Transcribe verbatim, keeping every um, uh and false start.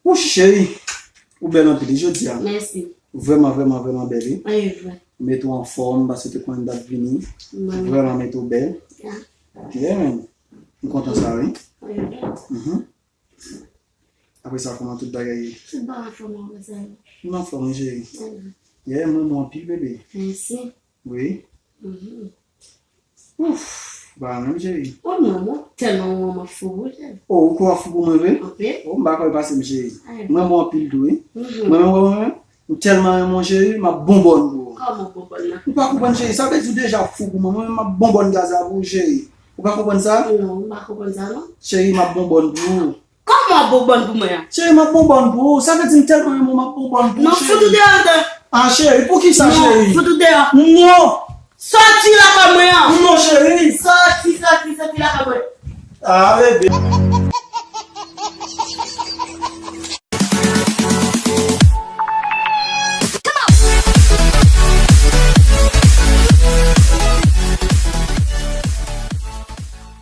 Wouch, cheri, ou bèl anpil wi jodi a. Mèsi. Vrèman, vrèman, vrèman bèl wi. Anyen vre. Mete w anfòm, paske te konnen dat vini. Mwen. Vrèman mete w bèl. Ya. Yeah, man. M kontan sa wi. Anyen vre. Mhm. Apre sa, kòman tout bagay ye? Tout bagay anfòm apre sa. M anfòm wi, cheri. Anyen. Yeah, m renmen w anpil, bebe. Mèsi. Wi. Mhm. Ouf, ba menm, cheri. Oh non, mwen tèlman renmen w, m ap fou pou ou, cheri. Oh, ou kwè w ap fou pou mwen vre? Anpil. Oh, m pa kwè pase m, cheri. Anyen. M renmen w anpil tou wi. Mhm. Mwen menm, mwen menm, m tèlman renmen w, cheri, m ap bonbòn pou ou. Kòman bonbòn nan? Ou pa konprann, cheri, sa vle di w deja fou pou mwen. Mwen menm, m ap bonbòn gaz la pou ou, cheri. Ou pa konprann sa? Non, m pa konprann sa non. Cheri, m ap bonbòn pou ou. Kòman w ap bonbòn pou mwen an? Cheri, m ap bonbòn pou ou. Sa vle di m tèlman renmen w, m ap bonbòn pou ou, Non, cheri. Fout ou deyò de. Ah, cheri, pou ki sa, Non, cheri? Fout ou deyò. Non! Sòti lakay mwen an. Non, cheri! Sòti, sòti, sòti lakay mwen. Ah, bebe.